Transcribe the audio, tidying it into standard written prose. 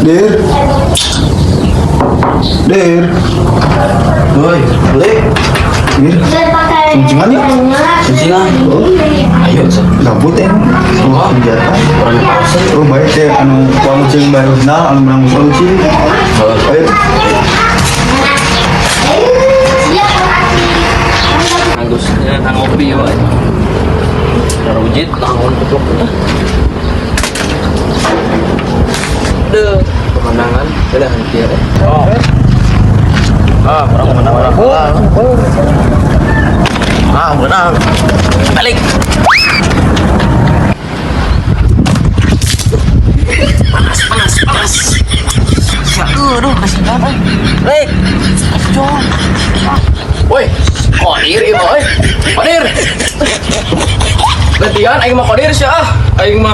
Dir. Dir. Woi, boleh. Dir. Kuncingan ya? Kuncingan. Oh, Ayo, so. gabut ya. Oh, senjata. Orang pausa. Oh, baik deh. Anu kuang ucing baru kenal, anu menang ucing. Ayo. Agusnya nang ngopi wae. Rujit tangon keplok kita. Duh, pemandangan udah hampir. Oh. Ah, orang menang orang. Ah, menang. Balik. Panas, panas, panas. Ya, aduh, kasih banget. Balik. Jom. Woi, kodir ieu mah euy. Kodir. Latihan aing mah kodir sia ah. Aing mah